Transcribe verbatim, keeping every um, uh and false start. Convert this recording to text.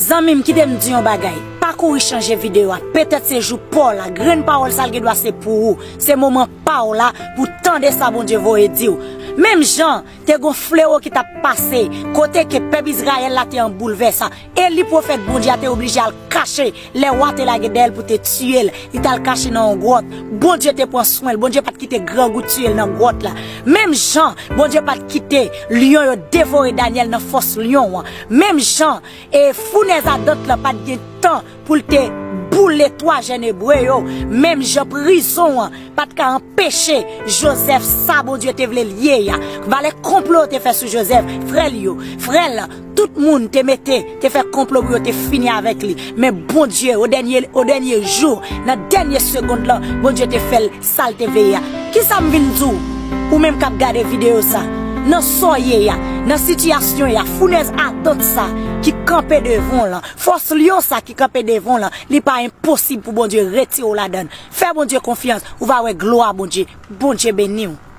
Zanmi m, kite m di yon bagay. Pa kouri chanje videyo a. Petèt se jou pa w la. Grenn pawòl sa l gen dwa se pou ou. Se moman pa w la pou tande sa Bondye voye di w. Menm jan te gon flewo ki t ap pase, kote ke pèp Izrayèl la te an boulvès, Eli pwofèt Bondye a te oblije al kache lè wa te lage dèyè l pou te tiye l. Li t al kache nan yon gwòt. Bondye te pran swen l. Bondye pa t kite grangou tiye l nan gwòt la. Menm jan Bondye pa t kite lyon yo devore Danyèl nan fòs lyon an. Menm jan e founèz adan lan pa t gen tan pou l te boule twa jèn ebre yo. Menm jan prizon an pa t ka anpeche Jozèf sa Bondye te vle l ye a. Valè konplo yo te fè sou Jozèf, frè l yo, frè l, tout moun te mete, te fè konplo pou yo te fini avèk li. Men Bondye, o dènye, o dènye jou, nan dènye segond lan, Bondye te fè l sa l te vle a. Kisa m vin di w? Ou menm k ap gade videyo sa, nan sa w ye a, nan sitiyasyon ya, founèz adan sa ki kanpe devan w lan, fòs lyon sa ki kanpe devan w lan, li pa enposib pou Bondye retire w ladan l. Fè Bondye konfyans, ou va wè glwa Bondye. Bondye beni w.